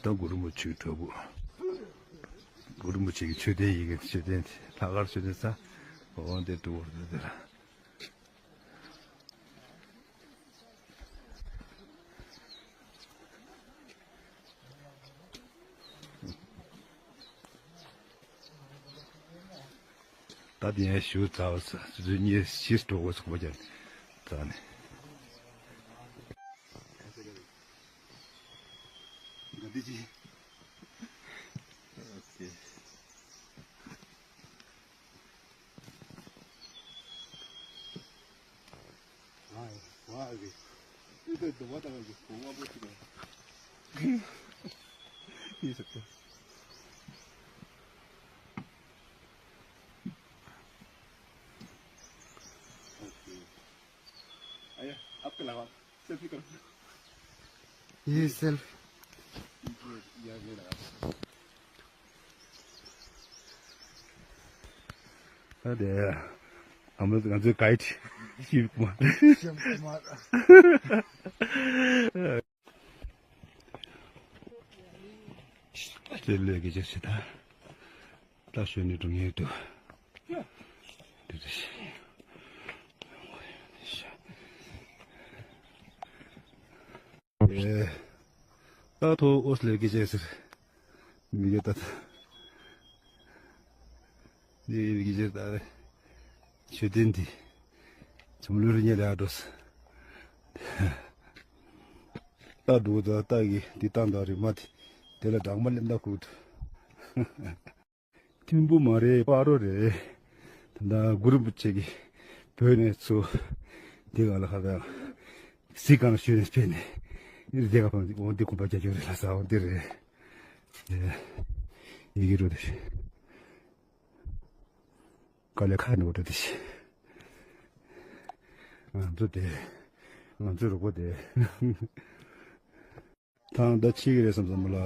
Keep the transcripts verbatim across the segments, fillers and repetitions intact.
ད་གུ་རུ་མུ་ཆུ་གྲོ་བུ། གུ་རུ་མུ་ཆུ་གི་མཆོད་རྟེན་ཡིན་གི། མཆོད་རྟེན་དེ་ལྷག་དཀར་མཆོད་རྟེན་ས། འོ་འདི་འདུག་འོ་འདི་ལ། ད་དེ་ཡང་ཞུ་ཚར་བ་ཚོ་གཉིས་ཤིས་འགྲོ་དགོས་ཚོགས་པ་ཀྱང་ཚར་ནས། ये सेल्फी। अरे, हम लोग, हम लोग गाइड शिव कुमार। शिव कुमार। ལས་ཀྱི་ཅག་ཞིག་ད། ད་ཞོན་ནས་འགྲོ་ངེས་འདུག་འདི་འདྲ་ཞིག་ཨེ། ད་ཐོ་ཨོ་སི་ལེ་ཀི་ཅེ་ཟེར། མི་གེ་ད་ད། འདི་མི་གེ་ཅེ་ད། མཆོད་རྟེན་འདི། ཚོམ་ལུ་རི་ཉེ་ལ་འགྲོ་སོང་། ད་འགྲོ་ད་ད་གི་འདི་ཏང་ད་རི་མ་དེ། དེ་ལ་སྦྲང་མ་ལེན་ད་ཁུག་ཏུ། ཐིམ་ཕུ་མ་རེད། སྤ་རོ་རེད། ད་ལྟ་གུ་རུ་རིན་པོ་ཆེ་གི་བོད་ནས་ཚུར་འདི་ག་ལ་ཁ་བའི་གཟིགས་སྒང་ལ་ཞོན་ནས་ཕེབས་ནས་འདི་ག་ཕམ་འོང་འདི་གོམ་པ་རྒྱག་རྒྱུ་རེད་ལ་ཟ་འོང་འདི་རེད། ཡི་གེ་རུ་དེ་དཀའ་ལས་ཁག་ནོར་འདི་ང་ཚོ་དེ་ང་ཚོའི་རོགས་པ་དེ། ཐང་ད་ཕྱི་གི་རེད་བསམ་བསམ་ལ།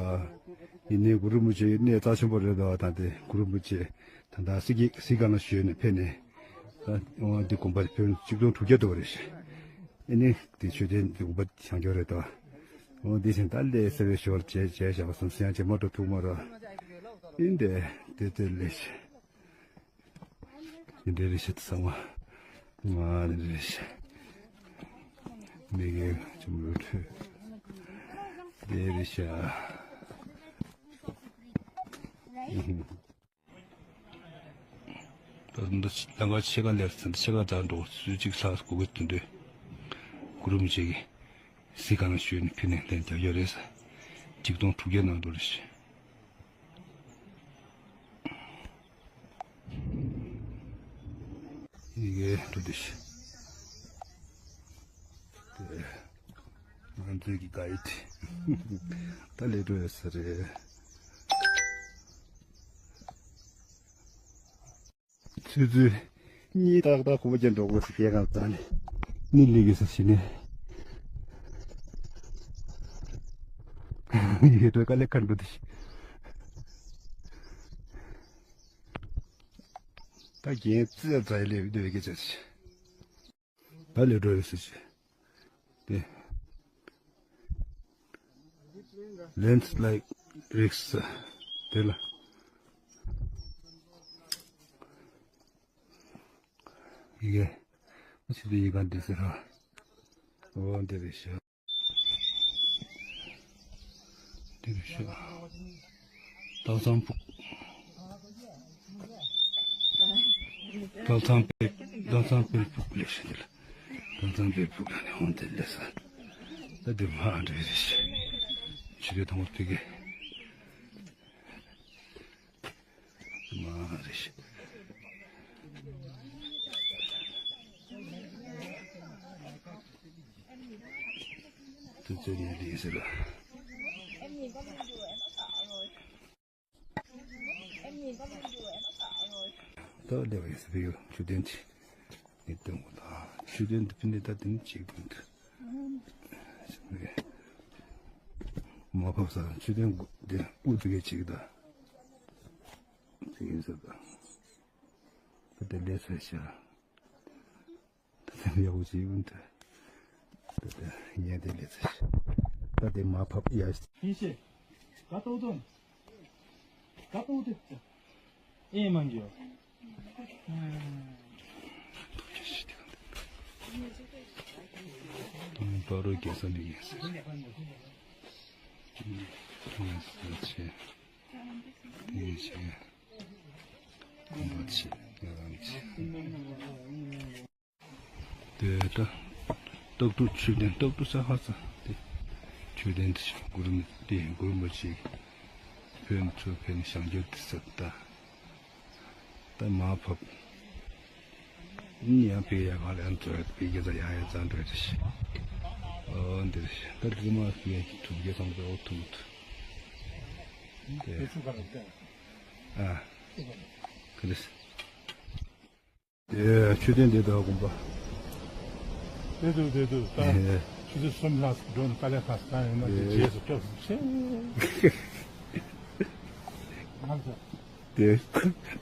ཡིན་ནའི་གུ་རུ་མུ་ཆེ་གནས་རྩ་ཆེན་པོ་རེད་དོ། ད་དེ་གུ་རུ་མུ་ཆེ་ད་ད་སི་གི་སི་གང་ལ་ཞོན་ནས་ཕེབས་ནས། ད་འོ་འདི་དགོན་པ་ཕེབས་ཆིག་སྟོང་དྲུག་བརྒྱ་འདུག་རེད་ཤག་ཨེ་ནི་དེ་མཆོད་རྟེན་དེ་དགོན་པ་བཞེངས་རྒྱུ་རེད་དོ། འོ་འདི་བཞིན་ད་ལས་ཟེར་བའི་ཞོར་བྱས་བྱས་བཞག་པ་བསམ་སེམས་ཡང་བྱེད་མ་འགྲོ་ཐུག་མ་ར། ཨིན་དེ་དེ་དེ་ལས་ཤག་འདི་འདྲ་རེད་ཤག་ཚང་མ། ང་འདི་འདྲ་རེད་ཤག་མི་གེ་ཆུ་མོ་འདི་རེད་ཤག་ད་འདི་ལམ་ཁ་ཕྱེད་ཀ་ལེར་ཚུན་ཕྱེད་ཀ་དང་འགྲོ་ཚུལ་གཅིག་ལྷག་དགོས་ཀྱི་དོན་དུ། གུ་རུ་མུ་ཆེ་གི་གཟིགས་སྒང་ལ་ཞོན་ནས་ཕེབས་ནས་ལན་རྒྱག་རྒྱུ་རེད་ཟེར། ཆིག་སྟོང་དྲུག་བརྒྱ་ནང་འགྲོ་རེད་ཤག་ཡི་གེ་འགྲོ་དུས། དེ་ང་ཚོའི་གི་ག་ཡི་དེ་ད་ལས་འགྲོ་ཡོད་ས་རེད། ཆུ་ཚོད་གཉིས་ཏག་ཏག་གོམ་པ་རྒྱག་འགྲོ་དགོས་ཟེར་སྐད་གང་བཏང་ནས་ནི་ལས་ཀྱི་ས་ཞིག་ནས་ཡི་གེ་འགྲོ་དཀའ་ལས་ཁག་འགྲོ་དུས། ད་རྒན་རྩེ་རྩ་ཡི་ལས་འདོད་ཀྱི་ཚོད་ཅིག་ད་ལས་འགྲོ་ཡོད་ཟེར་ཅིག་དེ། Landslide risk དེ་ལ། ཡི་གེ་ཕྱི་དུ་ཡི་གེ་འདི་ཟེར་རོ། འོ་འདི་རེད་ཤག་འདི་རེད་ཤག་སྟག་ཚང་ཕུག་སྟག་ཚང་དཔལ་སྟག་ཚང་དཔལ་ཕུག་ལེགས་ཤིག་འདི་ལ། སྟག་ཚང་དཔལ་ཕུག་ལ་ནི་འོང་དེ་ལས་ས། ད་འདི་མ་འདྲ་རེད་ཤག་ཆུ་ཚོད་ཐོག་མར་ཕ་གི། མ་རེད་ཤག་དུས་ཚོད་ཡིན་དེ་ཟེར་ལ། ད་ལེ་བ་ཡིན་ཟེར་ཡོད་ཆུ་ལྡན་གྱི་ནི་སྟོན་གོ་ད་ཆུ་ལྡན་དུ་ཕི་ནི་ད་དེ་ནི་ཅིག་དུ་མ་ཕབ་ས་ཆུ་ལྡན་དེ་དབུ་དུ་གེ་ཅིག་ད་དེ་ཡིན་ཟེར་ད་ད་དེ་ལེ་ཟེར་ཤག་ད་དེ་ཡག་པོ་ཞིག་ཡོང་ཐལ། ད་དེ་ཡན་དེ་ལས་ཚེ་ད་དེ་མ་ཕབ་ཡ། ཡིན་ཤེས། ད་ཏོག་ཏོ། ད་ཏོག་ཏོ། ཨེ་མ་འགྱོ། ཏོག་རོ་རྒྱལ་ས་འདི་ཡིན་ས། ཡིན་ས་ཆེ། དེ་ཆེ། གོམ་པ་ཆེ། ཡ་རང་ཆེ། དེ་ལྟ། སྟག་ཕྲུག་མཆོད་རྟེན། སྟག་ཕྲུག་ས་ཧ་ས་དེ། མཆོད་རྟེན་དེ་གུ་རུ་མི་དེ་གུ་རུ་མི་ཆེ། ཕན་ཚུ་ཕན་བྱང་རྒྱུ་དེ་ཟེར་ད། ད་མ་ཕབ། ཡང་ཕི་ཡ་ག་ལ་ཡང་ཚོ་ཕི་གེ་ད་ཡ་ཡ་ཙང་འདྲ་རེ་ཤི། ཨོ་འདི་རེ་ཤི། ད་དེ་མ་ཕི་ཡ་ཐུབ་གེ་སང་པེ་ཨོ་ཐུབ་མི་ཐུབ། དེ་ཨ་ག་རེ་ཤི། དེ་མཆོད་རྟེན་འདི་དག་དགོན་པ། དེ་དུ་དེ་དུ་ད་ཆུ་ཚོད་གསུམ་ལྷག་འགྲོ་ནས་དཀའ་ལས་ཁག་ཙམ་ཡོད་ན་དེ་རྗེས་སུ་སྐྱོབ་ཟེར། དེ་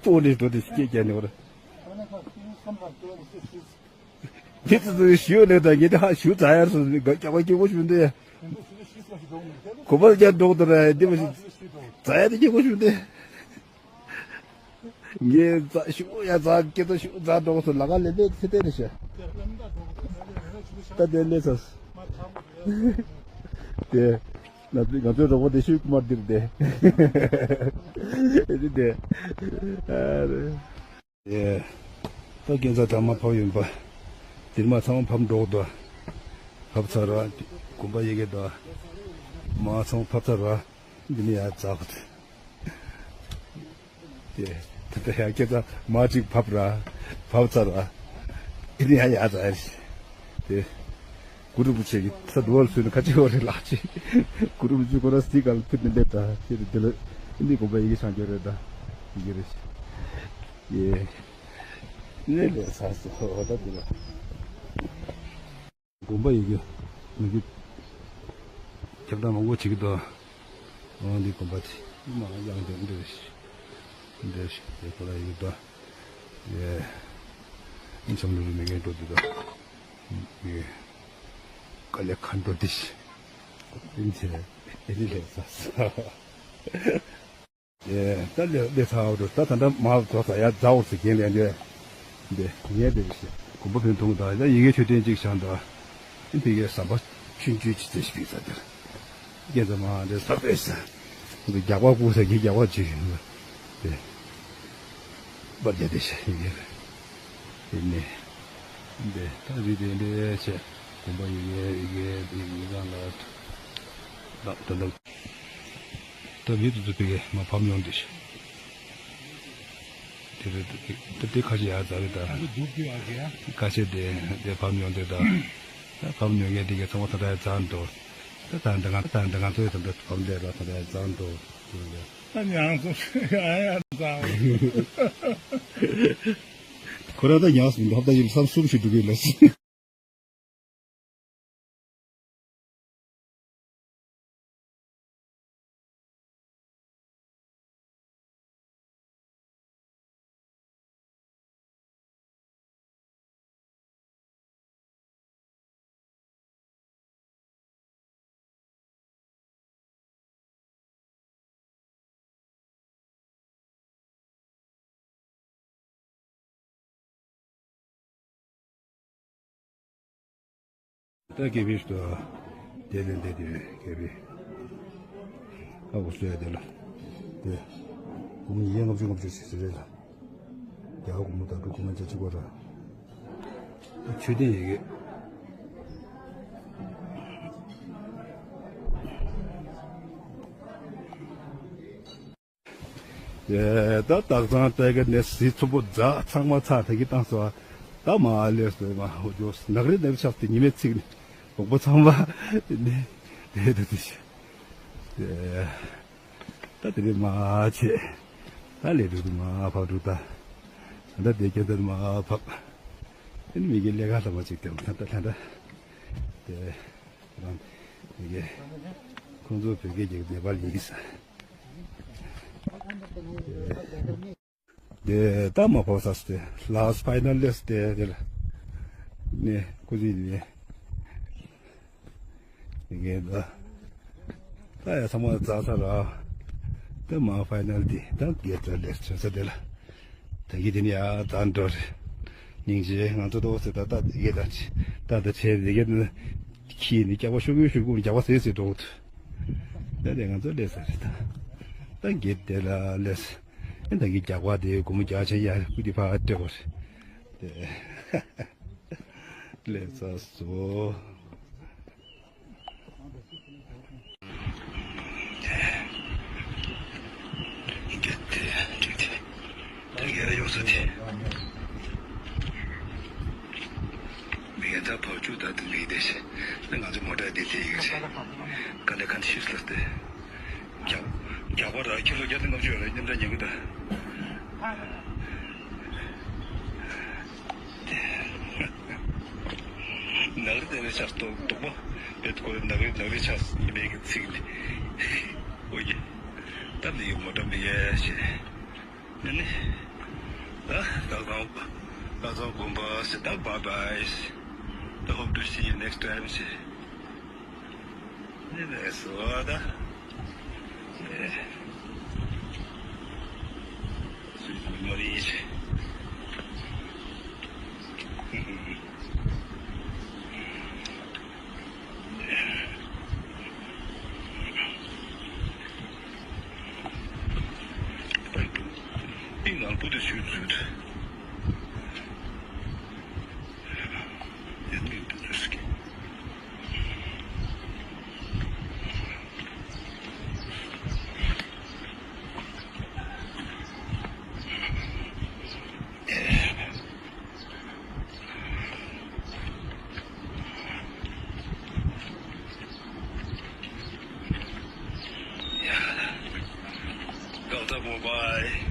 ཏོག་ནས་འགྲོ་དེ་སྐད་རྒྱག་ནས་བར། དེ་ཚོ་ཚོ་ཞུ་ལས་དང་ངེད་དེ་ཧ་ཞུ་ཙ་ཡར་སོ་ནས་དགའ་སྐྱག་པ་སྐྱེ་བོ་ཞུ་འདི། གོ་པ་རྒྱ་འགྲོགས་དུ་ར་འདི་མ་ཞུ་ཙ་ཡར་དེ་སྐྱེ་བོ་ཞུ་འདི། ངས་རྩ་ཤུ་ཡ་རྩ་སྐྱེ་ཚོ་ཤུ་རྩ་འགྲོ་སོ་ལ་ག་ལེ་ལེ་ཚེ་ཏེ་རེ་ཤ། ད་དེ་ལེ་ཚ། དེ་ང་ཚོའི་ང་ཚོའི་རོགས་པ་དེ་ཤུ་ཀུ་མར་དིར་དེ། དེ་དེ། ཨ་རེ། དེ། ད་སྐྱེ་ཚ་དྲ་མ་ཕབ་ཡོན་པ། དིར་མ་ཚང་མ་ཕབ་འགྲོ་དོ། ཕབ་ཚར་བ། གོམ་པ་ཡི་གེ་དོ། མ་ཚང་མ་ཕབ་ཚར་བ། འདི་ནི་ཡ་ཛག་ཏེ། དེ་ད་ཡ་སྐད་ཆ་མ་གཅིག་བབས་ར། བབས་ཚར་ར། འདི་ནི་ཡ་ཡ་ཛག་རེད། དེ་གུ་རུ་བུ་ཆེ་གི་ཚ་དུ་བར་སུ་ནི་ཁ་ཆེ་བ་རེད་ལགས་ཅི། གུ་རུ་བུ་ཆེ་ཁོ་ར་སི་གལ་ཕུད་ནི་འདེབས་ད་དེ་རེད། དེ་ལ་འདི་དགོན་པ་ཡི་གེ་བྱང་ཆོག་རེད་ད། ཡི་གེ་རེད། ཡེ། ནི་ལས་ས་སོ་ད་དེ་ལ། དགོན་པ་ཡི་གེ་མི་གི་ཁྱབ་བསྒྲགས་མང་པོ་བྱེད་ཀྱི་འདུག་ཨང་འདི་དགོན་པ་དེ་མ་ཡང་དེ་འདྲ་ཞིག་འདྲ་ཞིག་དེ་ཁོ་ལ་ཡི་གེ་འདུག་ཡེ། འཆམ་ལུ་རུ་མི་ངན་འགྲོ་འདུག་ད་ཡེ། དཀའ་ལས་ཁག་འགྲོ་འདི་ཞིག་ཨིན་ཚེ་ཨེ་ནི་ལས་ས་ས། ད་ལས་ལས་ཚ་བ་འགྲོ་ད་ད་ད་མ་རྫོགས་ས་ཡ་རྫ་འོར་ཚེ་རྒན་ལས་འདི་འདི་ངས་འདི་ཞེས་གོམ་པ་ཕན་ཐུང་ད་ཡ་ཡི་གེ་མཆོད་རྟེན་གཅིག་བྱང་ད་ཨིན་ཕི་གེ་ཟམ་པ་ཆུན་ཆུན་ཅི་ཚེ་ཞིག་ས་དེར་རྒན་ཚ་མ་འདི་ས་པས་ས་འདི་རྒྱག་པ་ཀུ་ས་གི་རྒྱག་པ་ཅིག་ཡིན་པ་དེ་པར་རྒྱ་དེ་ཞེས་ཡི་གེ་ཡིན་ནི་འདི་ད་རི་དེ་འདི་ཆེ་གོམ་པ་ཡི་གེ་ཡི་གེ་ཡི་གེ་གང་ལ་ད་ད་ད། ད་མི་དེ་ཚོ་ཕ་གིར་མར་ཕབ་མྱོང་དེ་ཞིག་དེ་རེད། ད་དེ་ཁ་ཤས་ཡར་འཛེགས་རེད་ད། ཁ་ཤས་དེ་དེ་ཕབ་མྱོང་དེ་ད། ད་ཕབ་མྱོང་མཁན་དེ་གས་ཚང་མ་ད་ལྟ་ཡར་འཛེགས་འགྲོ། ད་ད་ད་ང་ད་ད་ང་ཚོའི་ད་ལྟ་ཕབ་འདྲ་ད་ད་ལྟ་ཡར་འཛེགས་འགྲོ། ད་མྱང་སོང་ཡང་ཡར་འཛེགས། ཁོ་རང་ད་མྱང་སོང་ད་ད་ཡིན་བསམ་གསུམ་ཞིག་འགྲོ་གི་ལ། ད་དགེ་བཤེས་དོ། དེ་ལས་འདས་དེ་དགེ་བཤེས། ཨ་བོ་སོ་ཡ་དེ་ལ། དེ། སྒོར་མོ་ཉིས་བརྒྱ་ལྔ་བཅུ་ལྔ་བཅུ་ཞིག་ཟེར་རེད་ལ། རྒྱ་གར་སྒོར་མོ་དང་འབྲུ་སྒོར་མོ་བརྒྱ་གཅིག་པ་ར། མཆོད་རྟེན་ཡི་གེ་ཡེ། ད་སྟག་ཚང་ལྟ་གི་ནས་གཟི་ཚོམ་པོ་རྫ་ཚང་མ་ཚ་ད་གི་བཏང་སོ། ད་མ་ལས་སོ་མ་ཧོ་ཇོ་ནག་རི་ནག་རི་ཆགས་ཏེ་ཉི་མའི་ཚིག་ནས་དོག་པོ་ཚང་མ་ནས་དེ་དུ་དེ་ཤི། ཡེ། ད་དེ་རིང་མ་ཆེ། ད་ལས་དུ་མ་ཕབ་འགྲོ་ད། ད་དེ་སྐྱེ་ད་མ་ཕབ། དེ་ནི་མི་གི་ལས་ཀ་ལ་མ་ཅིག་དེ་མ་ད་ད་ད། དེ། རང་། ཡི་གེ་ཁོང་ཚོ་བོད་སྐད་ཀྱི་ནེ་པ་ལི་ཡིག་ས། དེ་ད་མ་ཕོ་ས་སྟེ་ལ་སི་ཕའི་ནལ་ལེ་སི་དེ་དེ་ལ་ནེ་ཁོ་ཚོའི་ནེ་ཡི་གེ་ད་ ད་ཡ་ཚང་མ་རྫོགས་ཚར་ར། ད་མ་ཕའི་ནལ་དེ་ད་གེ་ཏི་ལེ་ཚོད་ས་དེ་ལ། ད་གི་དེ་ནི་ཡ་ད་འགྲོ་རེད། སྙིང་རྗེ། ང་ཚོ་ཏོག་ཙེ་ད་ལྟ་དེ་གེ་ད་ད་ད་ཆེ་དེ་གེ་ནི་ཁྱི་ནི་རྒྱག་པ་ཤོག་གུ་ཤོག་གུ་རྒྱག་པ་ཟེར་ཟེར་འགྲོ་གི་འདུག་ད་དེ་ང་ཚོ་ལེ་ས་རེད་ད། ད་གེ་དེ་ལ་ལེ་ས། ཨེ་ད་གི་རྒྱག་པ་དེ་སྒོར་མོ་བརྒྱ་ཆ་ཡ་ཀུ་དེ་ཕ་སྤྲད་པ་རེད། དེ་ལེ་ས་སོ། མི་ཡ་ད་བབ་ཆུ་ད་དུ་མི་དེ་ཤེས། ང་ཚོ་མོ་ཊ་དེ་དེ་ཡིན་ཤེས། ག་ལེ་ཁན་ཤིས་ལ་སྟེ། རྒྱག་རྒྱག་པ་ར་ཁྱི་ལོ་བརྒྱ་དང་ལྔ་བཅུ་ཡོད་རེད། མཉམ་འབྲེལ་ཉན་གི་ད། ནག་རི་དེ་རེད་ཆགས་ཏོག་ཏོག་པོ། བེད་ཀོ་ནག་རི་ནག་རི་ཆགས་ཡིན་པའི་གི་ཚིག་ནི། ཨོ་ཡེ། ད་འདི་ཡི་མོ་ཊ་མི་ཡེ་ཤེས། ནི་ནི། ད་ད་གང་ད་ཚང་དགོན་པ་ཟེར་ད་bye bye། ད་hope to see you next time ཟེར། ནི་ནི་སོ་ད། ཨེ། Sweet memories. ཏིང་ནང་པོ་དེ་ཞུ་ཚུལ། དེ་ཏིང་དེ་ཚུལ་ཞིག Delta Mobile.